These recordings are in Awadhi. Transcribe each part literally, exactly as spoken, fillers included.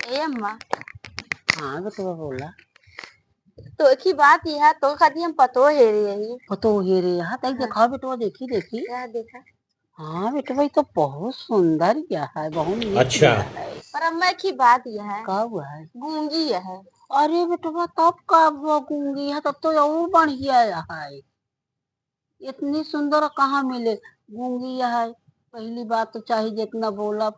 ए अम्मा। हाँ बेटवा बोला। तो एक ही बात यह है, तो खातिर हम पतो हेरे यही। पतो हेरे यहाँ, तई हाँ। देखाओ बेटवा, देखी, देखी। क्या देखा? हाँ बेटवा, ई तो बहुत सुंदर यह है, बहुत नीक अच्छा। यह है। पर अम्मा एक ही बात यह है। का हुआ है? गूंगी यह है। अरे बेटवा, तब का वो गूंगी है, तब तो और बढ़िया यह है। इतनी सुंदर कहाँ मिले? गूंगी यह है। पहली बात तो चाहे जितना बोला,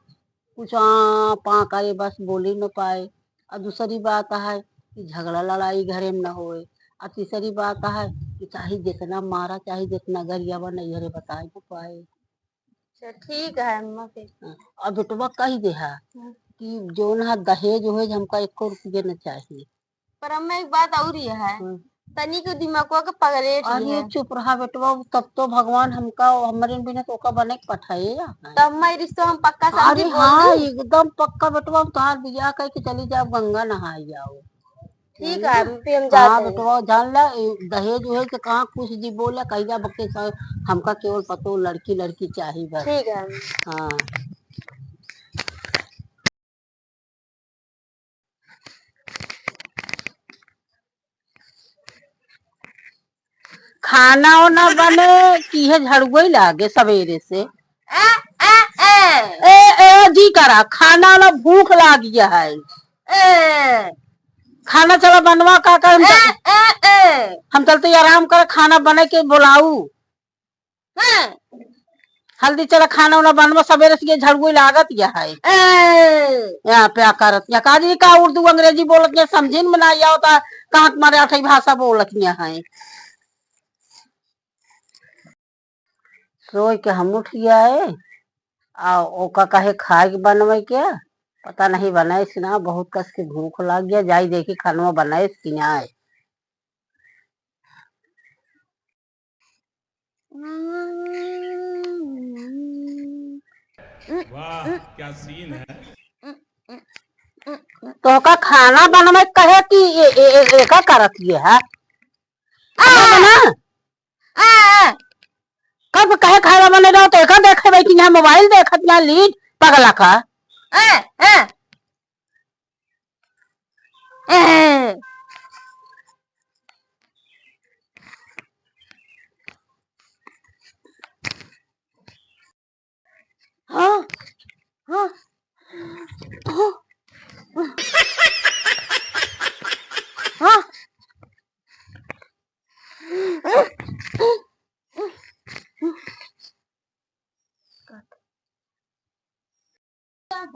कुछ आ पा करे, बस बोली न पाए। और दूसरी बात है कि झगड़ा लड़ाई घरे में न होए। और तीसरी बात है कि चाहे जितना मारा, चाहे जितना गरियावा, नैहरे बताए न पाए। अच्छा, ठीक है अम्मा फिर। हाँ, और बेटवा कह दे है हाँ। कि जौन है दहेज वहेज हमका एको रुपये न चाहिए। पर अम्मा एक बात और ही है, हम्म। तनी के दिमागवा के पगलेट अरे लिहे। चुप रहा बेटवा, तब तो भगवान हमका, हमरे बिना तो ओका बने के पठाए या है। तब अम्मा, ई रिश्तो हम पक्का समझी अरे बोल हाँ, दी। एकदम पक्का बेटवा, हम तोहार बियाह करके चली जाब, गंगा नहाए जाओ। ठीक है, फिर हम हाँ जाते हैं। बेटवा, जान ला, ए, दहेज उहेज के कहाँ कुछ जी बोला, कहिया बके स-, हमका केवल पतो लड़की, लड़की चाही बस। ठीक है। हाँ। खाना ओना बने कि है झड़ुआ ही लागे सवेरे से। ए, ए, ए। ए, ए, जी करा, खाना ओना भूख लागी है। ए। खाना चला बनवा का, का हम ए, चल-, ए, ए। हम चलते आराम कर, खाना बने के बोलाऊ। हाँ। हल्दी चला खाना उना बनवा, सबेरे से ये झड़ुए लागत या है। ए। यहाँ पे आ करत या का जी, का उर्दू अंग्रेजी बोलत या, समझिन में ना आवता, कहाँ तुम्हारे अठई भाषा बोलत या है। सोई के हम उठ गया है, आ ओका कहे खाए के बनवे के, पता नहीं बनाए कि ना, बहुत कस के भूख लाग गया, जाई देखी खानवा बनाए कि ना है। वाह, क्या सीन है। तोहका खाना बनवे कहे कि ए, ए, ए, एका करत ये है? आ! खाना बना? आ! कब कहे खाना बने रहो तो एका देखे बैठी यहाँ मोबाइल देखत यहाँ लीड पगला का। आ! आ! हाँ, हाँ, हाँ, हाँ।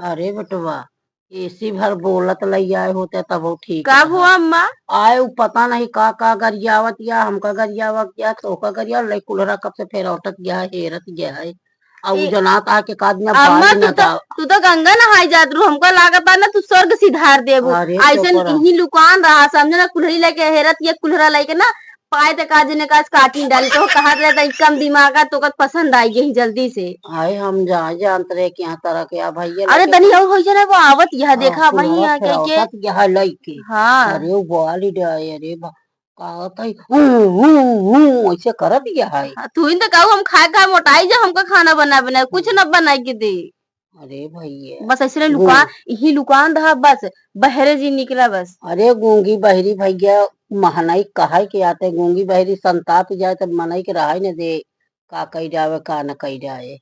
अरे बेटवा, एसी भर बोलत लई आए होते तब वो ठीक का रहा। हुआ अम्मा? आए उ पता नहीं का का गरियावत या, हमका गरियावत या, तोका गरिया लई कुल्हरा कब से फेरौटत गया है, हेरत गया है। आ उ ए, जनात आके का दिया अम्मा, बारी तू न तो, जाओ। तू तो गंगा नहाए जात रू, हमको लागत बा ना तू स्वर्ग सिधार देबू। अरे ऐसे चुप रह। इही लुकान रहा, समझे ना, कुल्हरी लेके हेरत ये कुल्हरा लेके ना, पाए त का जने का काटिन डाली, तो कहत रहे त कम दिमाग का, तो कत पसंद आई यही जल्दी से। हाय, हम जा, जानत रहे कि यहाँ तरह के आ भैया अरे लेके तनी और होई जाना, वो आवत यह हाँ, देखा कुल्हरा भैया के, के। फेरौटत गया है लइके। हाँ। अरे वो बोली डे, अरे बा-, का होता है? हूँ, हूँ, हूँ, ऐसे कर दिया है। हाँ, तू ही तो कहू हम खाए खाए मोटाई जा, हमका खाना बना बना कुछ न बना के दे। अरे भैया। बस ऐसे गूं- लुका, यही लुकान रहा बस, बहरे जी निकला बस। अरे गूंगी बहरी भैया, महनाई कहाई के आते, गूंगी बहरी संताप जाए तब मनई के रहाई न दे, का कही जावे, का न कही जाए।